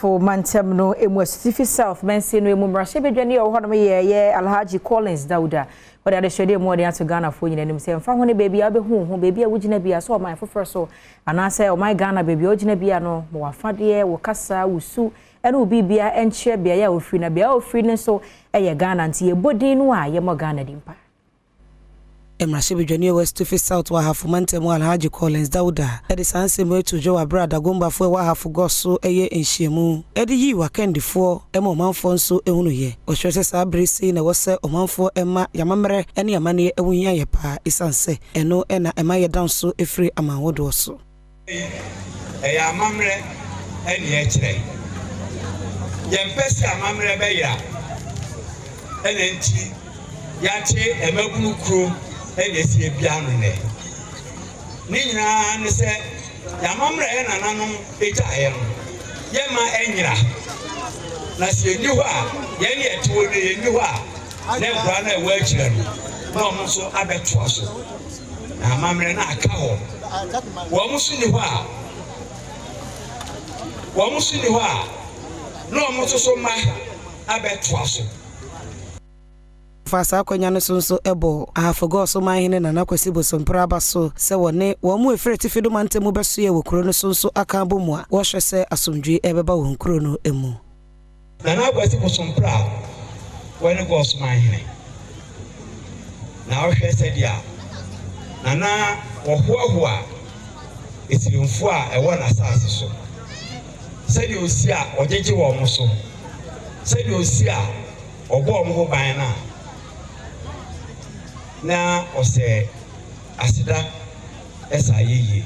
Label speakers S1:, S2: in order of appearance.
S1: Ahafo mantam no emu, Asutifi South mansin no emu mmarahyɛbadwani a ɔwɔ hɔnom yɛ Alhaji Collins Dauda. Wɔde adesrɛdeɛ mu wɔde ato Ghanafoɔ nyinaa anim sɛ mfa ho ne baabi a wobɛhu ho, baabi a wogyina bia sɛ ɔman foforɔ so anaasɛ ɔman Ghana, baabi a wogyina bia no ma wafadeɛ, wo kasa, wo su ɛne wo biribia ɛnkyerɛ beaeɛ a wofiri, na beaeɛ a wofiri no nso ɛyɛ Ghana, nti yɛbɔ din no a yɛmmɔ Ghana din pa.
S2: Mmarahyɛbadwani a West South wɔ Ahafo mantam, Alhaji Collins Dauda, ɛde saa nsɛm ato dwa wɔ aberɛ a Dagombafoɔ ɛwɔ Ahafo Goaso ɛyɛ nhyiamu ɛde yii wakandifoɔ ɛma ɔmanfoɔ nso ɛhunuyɛ. Ɔhwɛ sɛ saa bere sei na ɛwɔ sɛ ɔmanfoɔ ɛma yamammerɛ ɛne amanneɛ ɛho hia yɛ paa, ɛsiane sɛ ɛno ɛna ɛma yɛda nso ɛfiri aman ahodoɔ so.
S3: Ɛyɛ amammerɛ ɛne ɛkyerɛ yɛmpɛ sɛ amammerɛ bɛyera, ɛna nti yɛakye mmabunu kuro ɛna esi ebia no nɛ. Ne nyinaa ne sɛ yɛamammerɛ yɛ nananom egyaeɛ no, yɛma ɛnyera, na sɛ yɛnni hɔ a, yɛn ne yɛte hɔ ne yɛnni hɔ a, ne nkwadaa no a ɛwɔ akyire no na wɔn nso abɛtoa so na amammerɛ no aka hɔ. Wɔn nso nni hɔ a, wɔn nso nni hɔ a, na wɔn nso so mma abɛtoa so.
S2: Fa saa akonnwa no so nso bɔ Ahafo Goaso manhene Nana Kwasi Bosompra aba so sɛ wɔne wɔn mu efiri atifi do mantam mu bɛsoɛ wɔ kuro no so nso aka abɔ mu a wɔhwɛ sɛ asomdwee ɛbɛba wɔn kuro no mu.
S3: Nana Kwasi Bosompra wɔne Goaso manhene na ɔhwɛ sɛdeɛ Nana wɔhoahoa esirimfoɔ a ɛwɔ n'asase so, sɛdeɛ osi a ɔgyegye wɔn so, sɛdeɛ osi a ɔbɔ wɔn ho ban no a, na ɔsɛ aseda ɛsɛ ayɛ yie.